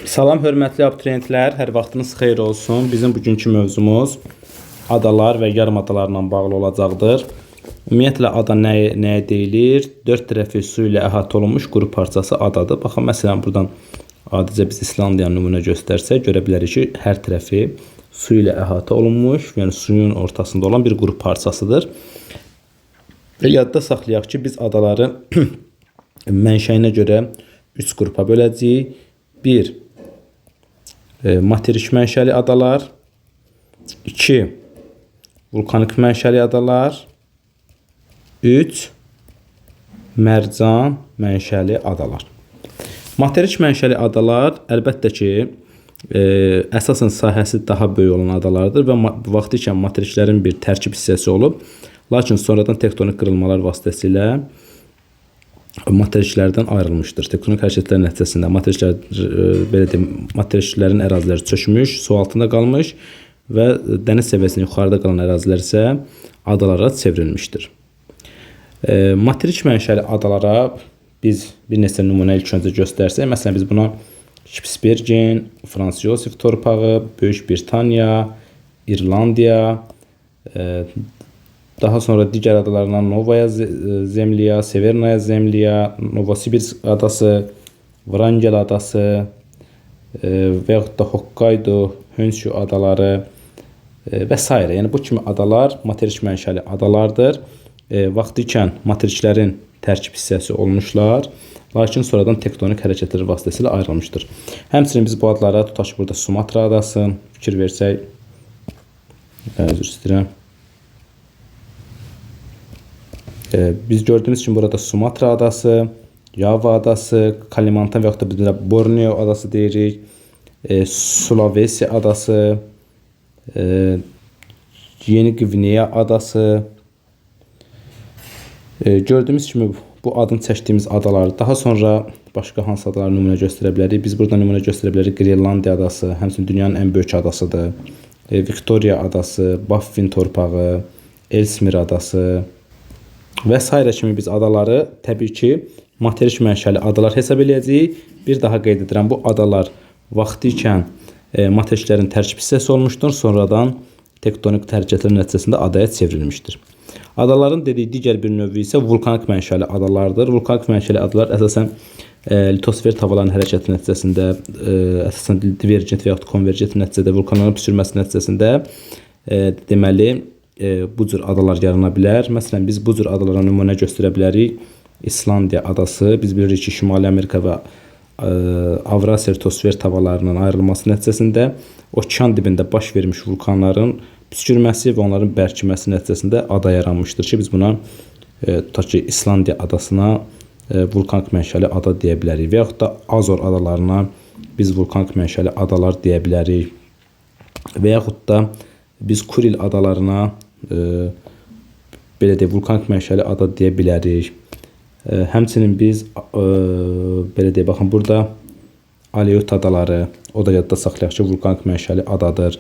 Salam hörmətli abituriyentlər, hər vaxtınız xeyir olsun. Bizim bugünkü mövzumuz adalar və yarımadalarla bağlı olacaqdır. Ümumiyyətlə ada nəyə deyilir? Dörd tərəfi su ilə əhatə olunmuş quru parçası adadır. Baxın, məsələn, buradan adicə biz İslandiyanı nümunə göstərsək, görə bilərik ki, hər tərəfi su ilə əhatə olunmuş, yəni suyun ortasında olan bir quru parçasıdır. Və yadda saxlayaq ki, biz adaları mənşəyinə görə 3 qrupa böləcəyik. 1. Materik mənşəli adalar. 2. Vulkanik mənşəli adalar. 3. Mərcan mənşəli adalar. Materik mənşəli adalar əlbəttə ki, əsasən sahəsi daha böyük olan adalardır və vaxtı ikən materiklərin bir tərkib hissəsi olub. Lakin sonradan tektonik qırılmalar vasitəsilə materiklərdən ayrılmışdır. Tektonik hərəkətlər nəticəsində materiklər, belə deyim, materiklərin əraziləri çökmüş, su altında qalmış və dəniz səviyyəsindən yuxarıda qalan ərazilər isə adalara çevrilmişdir. Materik mənşəli adalara biz bir neçə nümunə ilk öncə göstərsək, məsələn biz buna Spitsbergen, Frans Yosef torpağı, Böyük Britaniya, İrlandiya, daha sonra digər adalarından Novaya Zemlya, Severnaya Zemlya, Novosibirsk adası, Wrangel adası və yaxud da Hokkaido, Honshu adaları və s. Yəni bu kimi adalar materik mənşəli adalardır. Vaxtı ikən materiklərin tərkib hissəsi olmuşlar, lakin sonradan tektonik hərəkətlər vasitəsilə ayrılmışdır. Həmçinin biz bu adlara tutaq ki, burada Sumatra adası, fikir versək, üzr istəyirəm. Biz gördüyümüz kimi burada Sumatra adası, Yava adası, Kalimantan və yaxud da biz Borneo adası deyirik, Sulawesi adası, Yeni Qvineya adası. Gördüyümüz kimi bu adını çəkdiyimiz adalar, daha sonra başqa hansı adaları nümunə göstərə bilərik? Biz burada nümunə göstərə bilərik Qrenlandiya adası, həmçinin dünyanın ən böyük adasıdır. Viktoriya adası, Baffin torpağı, Ellesmere adası və s. kimi biz adaları təbii ki, materik mənşəli adalar hesab eləyəcəyik. Bir daha qeyd edirəm, bu adalar vaxtı ikən materiklərin tərkib hissəsi olmuşdur, sonradan tektonik hərəkətlər nəticəsində adaya çevrilmişdir. Adaların dediyi digər bir növü isə vulkanik mənşəli adalardır. Vulkanik mənşəli adalar əsasən litosfer havalarının hərəkəti nəticəsində, əsasən divergent və yaxud konvergent nəticədə vulkanların püskürməsi nəticəsində deməli bu cür adalar yarana bilər. Məsələn, biz bu cür adalara nümunə göstərə bilərik. İslandiya adası, biz bilirik ki, Şimali Amerika və Avrasiya litosfer havalarının ayrılması nəticəsində okean dibində baş vermiş vulkanların püskürməsi və onların bərkiməsi nəticəsində ada yaranmışdır ki, biz buna tutaq ki, İslandiya adasına vulkanik mənşəli ada deyə bilərik və yaxud da Azor adalarına biz vulkanik mənşəli adalar deyə bilərik və yaxud da biz Kuril adalarına belə deyək, vulkanik mənşəli ada deyə bilərik. Həmçinin biz belə deyək, baxın burada Aleut adaları, o da yadda saxlayaq ki, vulkanik mənşəli adadır.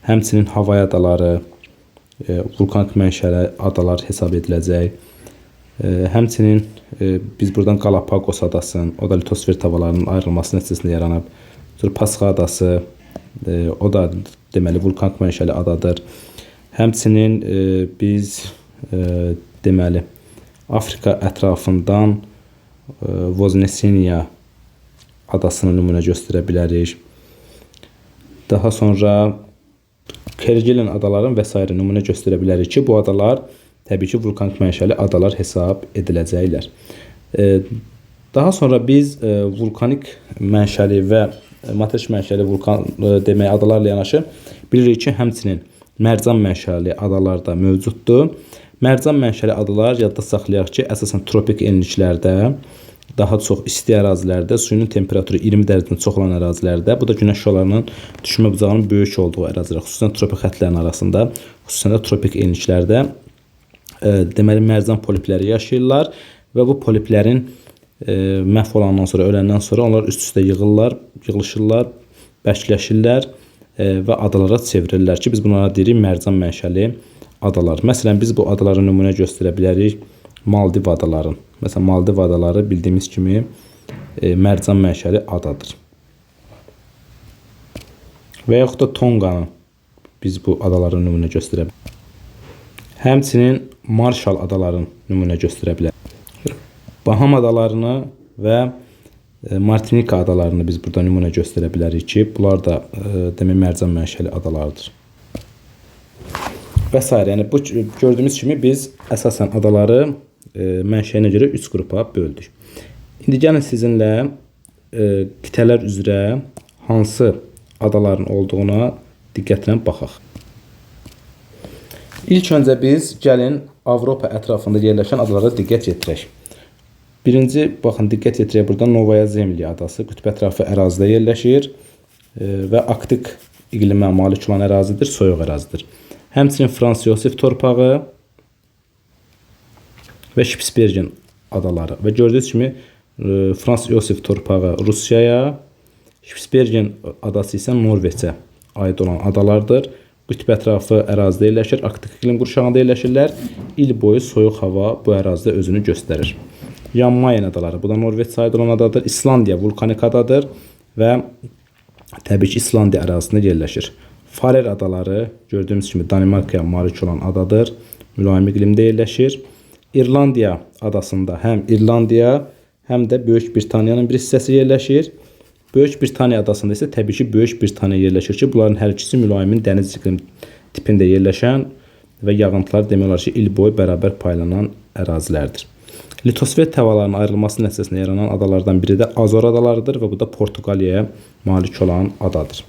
Həmçinin Havay adaları vulkanik mənşəli adalar hesab ediləcək. Həmçinin biz buradan Galapagos adasını, o da litosfer havalarının ayrılması nəticəsində yaranıb. Sonra Pasxa adası, o da deməli vulkanik mənşəli adadır. Həmçinin biz deməli Afrika ətrafından Vozneseniya adasını nümunə göstərə bilərik. Daha sonra Kerguelen adaların və s. nümunə göstərə bilərik ki, bu adalar təbii ki, vulkanik mənşəli adalar hesab ediləcəklər. Daha sonra biz vulkanik mənşəli və materik mənşəli vulkan demək adalarla yanaşı bilirik ki, həmçinin mərcan mənşəli adalar da mövcuddur. Mərcan mənşəli adalar yadda saxlayaq ki, əsasən tropik enliklərdə, daha çox isti ərazilərdə, suyun temperaturu 20 dərəcədən çox olan ərazilərdə, bu da günəş şüalarının düşmə bucağının böyük olduğu ərazilər, xüsusən tropik xətlərin arasında, xüsusən də tropik enliklərdə deməli mərcan polipləri yaşayırlar və bu poliplərin məhv olandan sonra, öləndən sonra onlar üst-üstə yığılırlar, yığılışırlar, bərkləşirlər və adalara çevrilirlər ki, biz bunlara deyirik mərcan mənşəli adalar. Məsələn, biz bu adalara nümunə göstərə bilərik Maldiv adaların. Məsələn, Maldiv adaları bildiyimiz kimi mərcan mənşəli adadır. Və yaxud da Tonqanı biz bu adaların nümunə göstərə bilərik. Həmçinin Marşal adalarını nümunə göstərə bilərik. Baham adalarını və Martinika adalarını biz burada nümunə göstərə bilərik ki, bunlar da demək mərcan mənşəli adalardır. Və sairə. Yəni bu gördüyümüz kimi biz əsasən adaları mənşəyinə görə 3 qrupa böldük. İndi gəlin sizinlə qitələr üzrə hansı adaların olduğuna diqqətlə baxaq. İlk öncə biz gəlin Avropa ətrafında yerləşən adalara diqqət yetirək. Birinci, baxın, diqqət yetirək burada Novaya Zemlya adası qütb ətrafı ərazidə yerləşir və Arktik iqlimə malik olan ərazidir, soyuq ərazidir. Həmçinin Frans Yosif torpağı və Şpitsbergen adaları. Və gördüyünüz kimi Frans Yosif torpağı Rusiyaya, Şpitsbergen adası isə Norveçə aid olan adalardır. Qütb ətrafı ərazidə yerləşir, Arktik iqlim qurşağında yerləşirlər. İl boyu soyuq hava bu ərazidə özünü göstərir. Jan Mayen adaları, bu da Norveçə aid olan adadır. İslandiya vulkanik adadır və təbii ki, İslandiya ərazisində yerləşir. Farer adaları gördüyümüz kimi Danimarkaya malik olan adadır. Mülayim iqlimdə yerləşir. İrlandiya adasında həm İrlandiya, həm də Böyük Britaniyanın bir hissəsi yerləşir. Böyük Britaniya adasında isə təbii ki, Böyük Britaniya yerləşir ki, bunların hər ikisi mülayimin dəniz iqlim tipində yerləşən və yağıntılar demək olar ki, il boyu bərabər paylanan ərazilərdir. Litosfer təvalarının ayrılması nəticəsində yaranan adalardan biri də Azor adalarıdır və bu da Portuqaliyaya malik olan adadır.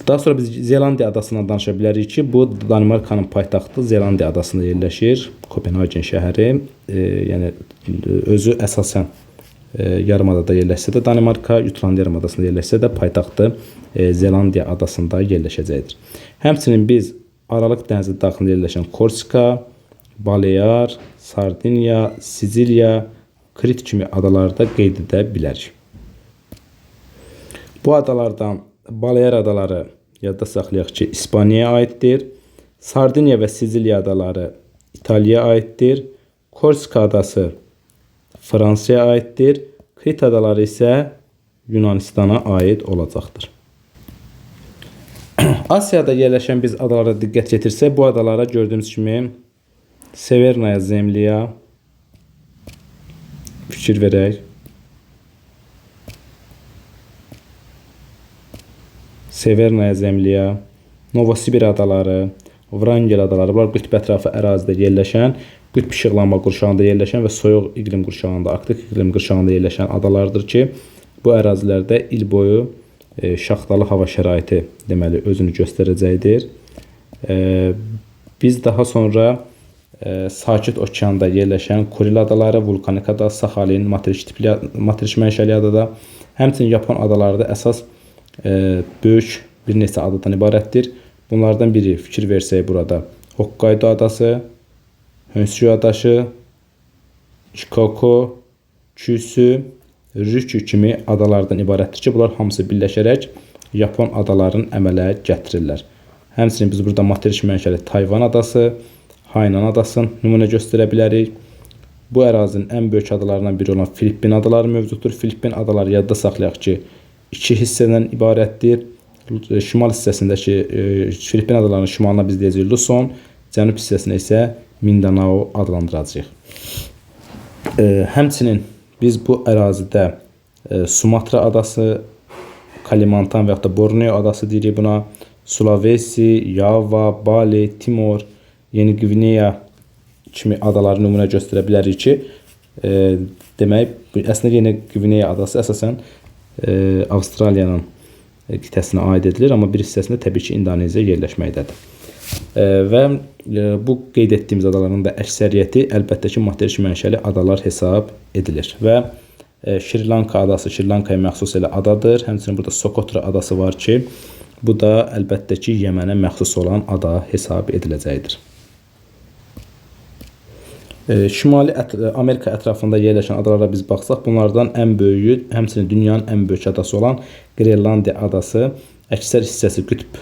Daha sonra biz Zelandiya adasından danışa bilərik ki, bu Danimarkanın paytaxtı Zelandiya adasında yerləşir. Kopenhagen şəhəri, yəni özü əsasən yarımadada yerləşsə də Danimarka, Jutlandiya yarımadasında yerləşsə də paytaxtı Zelandiya adasında yerləşəcəkdir. Həmçinin biz Aralıq dənizi daxilində yerləşən Korsika, Balear, Sardiniya, Siciliya, Krit kimi adalarda qeyd edə bilərik. Bu adalardan Balear adaları yadda saxlayaq ki, İspaniyaya aiddir. Sardiniya və Siciliya adaları İtaliyaya aiddir. Korsika adası Fransaya aiddir. Krit adaları isə Yunanistana aid olacaqdır. Asiyada yerləşən biz adalara diqqət yetirsək, bu adalara gördüyümüz kimi Severnaya Zemlya fikir verək. Severnaya Zemlya, Novosibir adaları, Vrangel adaları, bunlar qütb ətrafı ərazidə yerləşən, qütb işıqlanma qurşağında yerləşən və soyuq iqlim qurşağında, Arktik iqlim qurşağında yerləşən adalardır ki, bu ərazilərdə il boyu şaxtalı hava şəraiti deməli özünü göstərəcəkdir. Biz daha sonra Sakit Okeanda yerləşən Kuril adaları, Vulkanik ada, Saxalin, materik tipli materik mənşəli adada, həmçinin Yapon adaları da əsas böyük bir neçə adadan ibarətdir. Bunlardan biri fikir versək burada Hokkaido adası, Honshu adası, Shikoku, Kyushu, Ryukyu kimi adalardan ibarətdir ki, bunlar hamısı birləşərək Yapon adalarını əmələ gətirirlər. Həmçinin biz burada materik mənşəli Tayvan adası, Hainan adasını nümunə göstərə bilərik. Bu ərazinin ən böyük adalarından biri olan Filippin adaları mövcuddur. Filippin adaları yadda saxlayaq ki, iki hissədən ibarətdir. Şimal hissəsindəki Filippin adalarının şimalına biz deyəcəyik Luzon, cənub hissəsinə isə Mindanao adlandıracağıq. Həmçinin biz bu ərazidə Sumatra adası, Kalimantan və yaxud da Borneo adası deyirik buna, Sulawesi, Yava, Bali, Timor, Yeni Qvineya kimi adaları nümunə göstərə bilərik ki, demək, əslində Yeni Qvineya adası əsasən Avstraliyanın qitəsinə aid edilir, amma bir hissəsində təbii ki, İndoneziya yerləşməkdədir. Və bu qeyd etdiyimiz adaların da əksəriyyəti əlbəttə ki, materik mənşəli adalar hesab edilir. Və Şri Lanka adası Şri Lankaya məxsus elə adadır. Həmçinin burada Sokotra adası var ki, bu da əlbəttə ki, Yəmənə məxsus olan ada hesab ediləcəkdir. Şimali Amerika ətrafında yerləşən adalara biz baxsaq, bunlardan ən böyüyü, həmçinin dünyanın ən böyük adası olan Qrenlandiya adası, əksər hissəsi qütb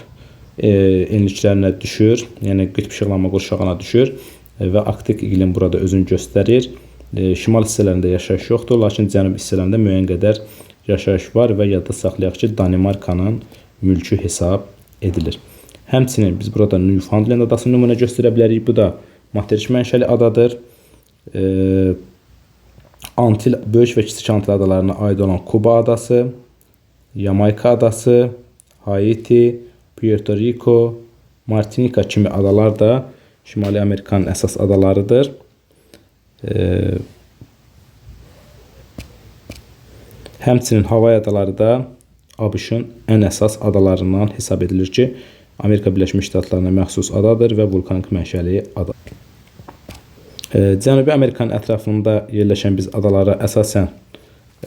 enliklərinə düşür, yəni qütb işıqlanma qurşağına düşür və Arktik iqlim burada özünü göstərir. Şimal hissələrində yaşayış yoxdur, lakin cənub hissələrində müəyyən qədər yaşayış var və yadda saxlayaq ki, Danimarkanın mülkü hesab edilir. Həmçinin biz burada Newfoundland adasını nümunə göstərə bilərik. Bu da materik mənşəli adadır. Antil, böyük və kiçik Antil adalarına aid olan Kuba adası, Yamayka adası, Haiti, Puerto Rico, Martinika kimi adalar da Şimali Amerikanın əsas adalarıdır. Həmçinin Havay adaları da ABŞ-ın ən əsas adalarından hesab edilir ki, Amerika Birləşmiş Ştatlarına məxsus adadır və vulkanik mənşəli ada. Cənubi Amerikanın ətrafında yerləşən biz adalara əsasən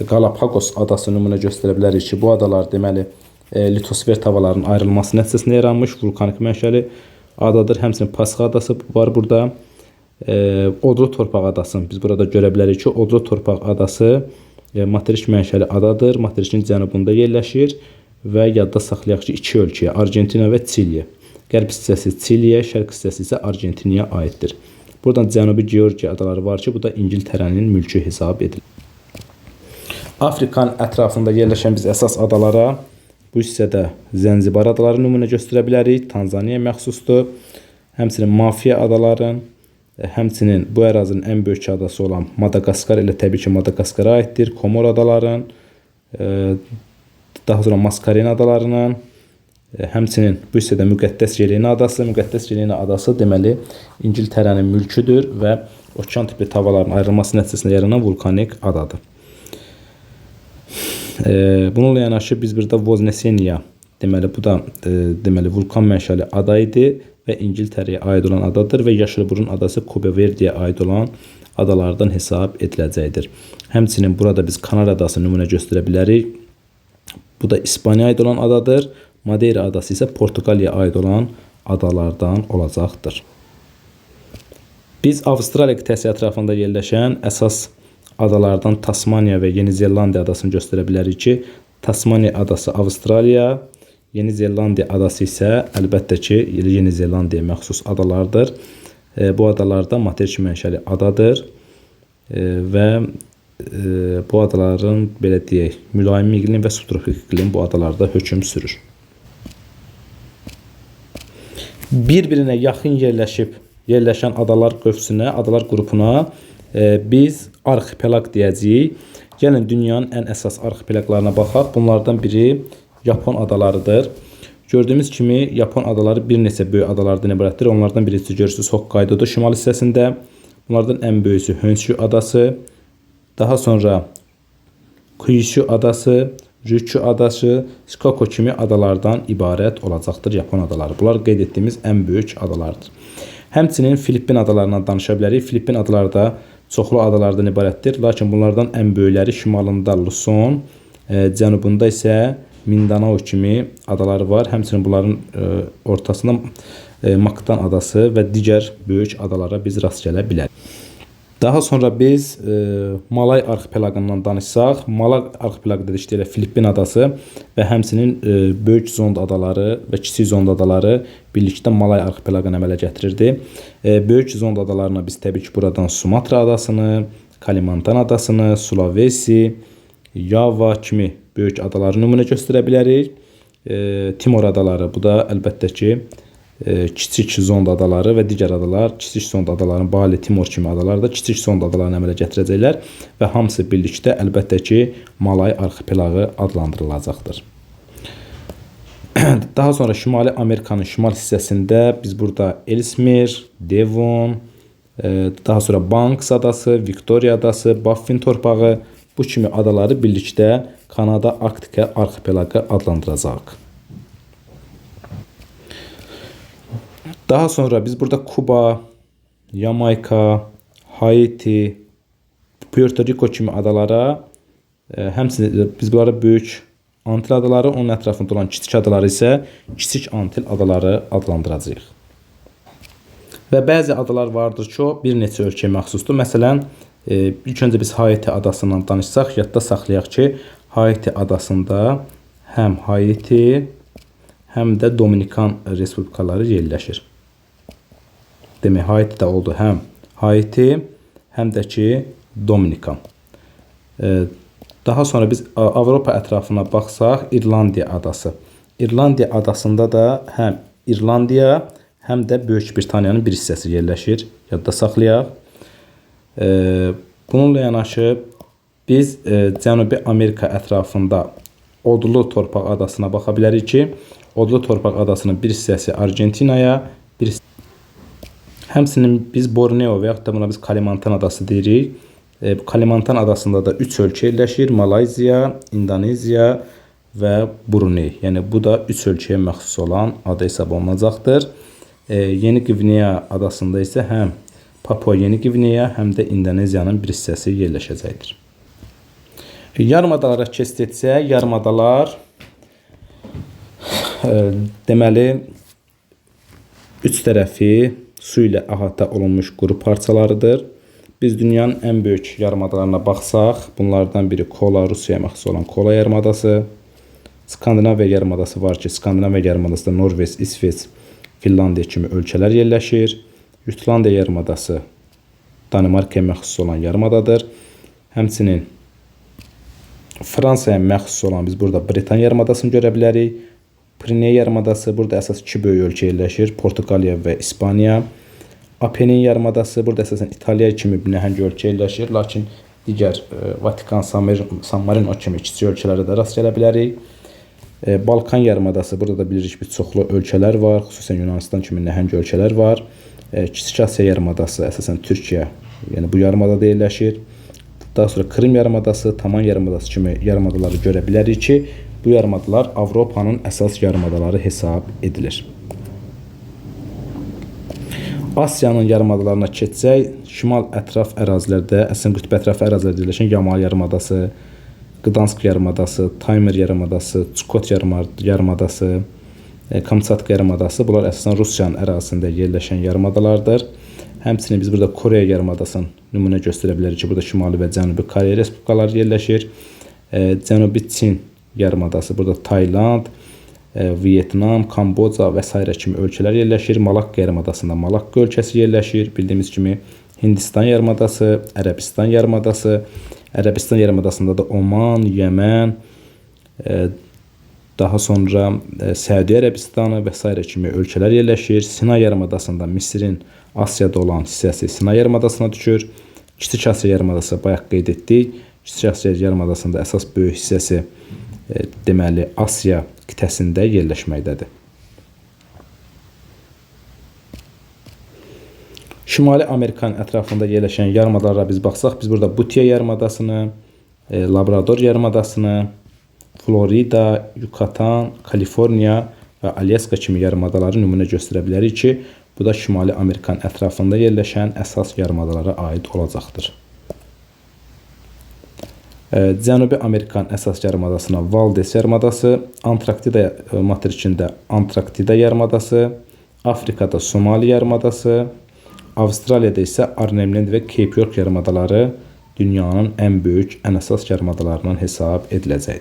Galapagos adası nümunə göstərə bilərik ki, bu adalar deməli litosfer tavalarının ayrılması nəticəsində yaranmış vulkanik mənşəli adadır. Həmçinin Pasxa adası var burada. Odlu torpaq adasını biz burada görə bilərik ki, Odlu torpaq adası materik mənşəli adadır. Materikin cənubunda yerləşir və yadda saxlayaq ki, iki ölkəyə, Argentina və Çiliyə. Qərb hissəsi Çiliyə, şərq hissəsi isə Argentinaya aiddir. Buradan Cənubi Georgiya adaları var ki, bu da İngiltərənin mülkü hesab edilir. Afrikanın ətrafında yerləşən biz əsas adalara bu hissədə Zənzibar adaları nümunə göstərə bilərik. Tanzaniya məxsusdur. Həmçinin Mafiya adaları, həmçinin bu ərazinin ən böyük adası olan Madaqaskar elə təbii ki, Madaqaskara aiddir. Komor adaların, daha sonra Maskarin adalarının, həmçinin bu hissədə Müqəddəs Yelena adası. Müqəddəs Yelena adası deməli İngiltərənin mülküdür və okean tipli tavaların ayrılması nəticəsində yaranan vulkanik adadır. Bununla yanaşı biz burada Vozneseniya, deməli bu da deməli vulkan mənşəli ada idi və İngiltərəyə aid olan adadır və Yaşılburun adası Kuba Verdeyə aid olan adalardan hesab ediləcəkdir. Həmçinin burada biz Kanar adası nümunə göstərə bilərik. Bu da İspaniyaya aid olan adadır. Madeira adası isə Portuqaliyaya aid olan adalardan olacaqdır. Biz Avstraliya qitəsi ətrafında yerləşən əsas adalardan Tasmaniya və Yeni Zelandiya adasını göstərə bilərik ki, Tasmaniya adası Avstraliya, Yeni Zelandiya adası isə əlbəttə ki, Yeni Zelandiyaya məxsus adalardır. Bu adalarda materik mənşəli adadır və bu adaların belə deyək, mülayim iqlim və subtropik iqlim bu adalarda hökm sürür. Bir-birinə yaxın yerləşən adalar qövsünə, adalar qrupuna biz arxipelaq deyəcəyik. Gəlin dünyanın ən əsas arxipelaqlarına baxaq. Bunlardan biri Yapon adalarıdır. Gördüyümüz kimi Yapon adaları bir neçə böyük adalardan ibarətdir. Onlardan birisi görürsünüz Hokkaido'dur şimal hissəsində. Bunlardan ən böyüsü Honshu adası. Daha sonra Kyushu adası, Ryukyu adası, Shikoku kimi adalardan ibarət olacaqdır Yapon adaları. Bunlar qeyd etdiyimiz ən böyük adalardır. Həmçinin Filippin adalarından danışa bilərik. Filippin adaları da çoxlu adalardan ibarətdir. Lakin bunlardan ən böyükləri şimalında Luzon, cənubunda isə Mindanao kimi adaları var. Həmçinin bunların ortasında Mactan adası və digər böyük adalara biz rast gələ bilərik. Daha sonra biz Malay arxipelaqından danışsaq, Malay arxipelaqı dedikdə elə Filippin adası və həmçinin böyük Zond adaları və kiçik Zond adaları birlikdə Malay arxipelaqını əmələ gətirirdi. Böyük Zond adalarına biz təbii ki, buradan Sumatra adasını, Kalimantan adasını, Sulawesi, Yava kimi böyük adaları nümunə göstərə bilərik. Timor adaları, bu da əlbəttə ki, kiçik Zond adaları və digər adalar, kiçik Zond adalarının Bali, Timor kimi adalar da kiçik Zond adalarını əmələ gətirəcəklər və hamısı birlikdə əlbəttə ki, Malay arxipelağı adlandırılacaqdır. Daha sonra Şimali Amerikanın şimal hissəsində biz burada Ellesmere, Devon, daha sonra Banks adası, Victoria adası, Baffin torpağı bu kimi adaları birlikdə Kanada Arktika arxipelaqı adlandıracağıq. Daha sonra biz burada Kuba, Yamayka, Haiti, Puerto Rico kimi adalara, həmçinin biz bunlara böyük Antil adaları, onun ətrafında olan kiçik adaları isə kiçik Antil adaları adlandıracağıq. Və bəzi adalar vardır ki, o bir neçə ölkəyə məxsusdur. Məsələn, ilk öncə biz Haiti adasından danışsaq, yadda saxlayaq ki, Haiti adasında həm Haiti, həm də Dominikan Respublikaları yerləşir. Demək, Haitidə oldu həm Haiti, həm də ki Dominikan. Daha sonra biz Avropa ətrafına baxsaq, İrlandiya adası. İrlandiya adasında da həm İrlandiya, həm də Böyük Britaniyanın bir hissəsi yerləşir. Yadda saxlayaq. Bununla yanaşı biz Cənubi Amerika ətrafında Odlu torpaq adasına baxa bilərik ki, Odlu torpaq adasının bir hissəsi Argentinaya, bir həmçinin biz Borneo və yaxud da buna biz Kalimantan adası deyirik. Bu Kalimantan adasında da 3 ölkə yerləşir. Malayziya, İndoneziya və Brunei. Yəni bu da 3 ölkəyə məxsus olan ada hesab olunacaqdır. Yeni Qvineya adasında isə həm Papua Yeni Qvineya, həm də İndoneziyanın bir hissəsi yerləşəcəkdir. Yarımadalara keçid etsək, yarımadalar deməli üç tərəfi su ilə əhatə olunmuş quru parçalarıdır. Biz dünyanın ən böyük yarımadalarına baxsaq, bunlardan biri Kola, Rusiyaya məxsus olan Kola yarımadası, Skandinaviya yarımadası var ki, Skandinaviya yarımadasında Norveç, İsveç, Finlandiya kimi ölkələr yerləşir. Jutlandiya yarımadası Danimarkaya məxsus olan yarımadadır. Həmçinin Fransaya məxsus olan biz burada Britaniya yarımadasını görə bilərik. Pireney yarımadası, burada əsas iki böyük ölkə yerləşir, Portuqaliya və İspaniya. Apenin yarımadası, burada əsasən İtaliya kimi bir nəhəng ölkə yerləşir, lakin digər Vatikan, San Marino kimi kiçik ölkələrə də rast gələ bilərik. Balkan yarımadası, burada da bilirik ki, çoxlu ölkələr var, xüsusən Yunanistan kimi nəhəng ölkələr var. Kiçik Asiya yarımadası, əsasən Türkiyə, yəni bu yarımadada yerləşir. Daha sonra Krım yarımadası, Taman yarımadası kimi yarımadaları görə bilərik ki, bu yarımadalar Avropanın əsas yarımadaları hesab edilir. Asiyanın yarımadalarına keçsək, şimal ətraf ərazilərdə, əslində qütb ətrafı ərazilərdə yerləşən Yamal yarımadası, Qdansk yarımadası, Taymır yarımadası, Çukot yarımadası, Kamçatka yarımadası, bunlar əsasən Rusiyanın ərazisində yerləşən yarımadalardır. Həmçinin biz burada Koreya yarımadasını nümunə göstərə bilərik ki, burada Şimali və Cənubi Koreya respublikaları yerləşir. Cənubi Çin yarımadası, burada Tayland, Vyetnam, Kamboca və sairə kimi ölkələr yerləşir. Malakka yarımadasında Malakka ölkəsi yerləşir. Bildiyimiz kimi Hindistan yarımadası, Ərəbistan yarımadası, Ərəbistan yarımadasında da Oman, Yəmən, daha sonra Səudiyyə Ərəbistanı və sairə kimi ölkələr yerləşir. Sinay yarımadasında Misirin Asiyada olan hissəsi Sinay yarımadasına düşür. Kiçik Asiya yarımadası bayaq qeyd etdik. Kiçik Asiya yarımadasında əsas böyük hissəsi deməli Asiya qitəsində yerləşməkdədir. Şimali Amerikanın ətrafında yerləşən yarımadalara biz baxsaq, biz burada Butiya yarımadasını, Labrador yarımadasını, Florida, Yucatan, Kaliforniya və Alyaska kimi yarımadaları nümunə göstərə bilərik ki, bu da Şimali Amerikanın ətrafında yerləşən əsas yarımadalara aid olacaqdır. Cənubi Amerikanın əsas yarımadasına Valdes yarımadası, Antarktida materikində Antarktida yarımadası, Afrikada Somali yarımadası, Avstraliyada isə Arnhem və Cape York yarımadaları dünyanın ən böyük, ən əsas yarımadalarından hesab ediləcəkdir.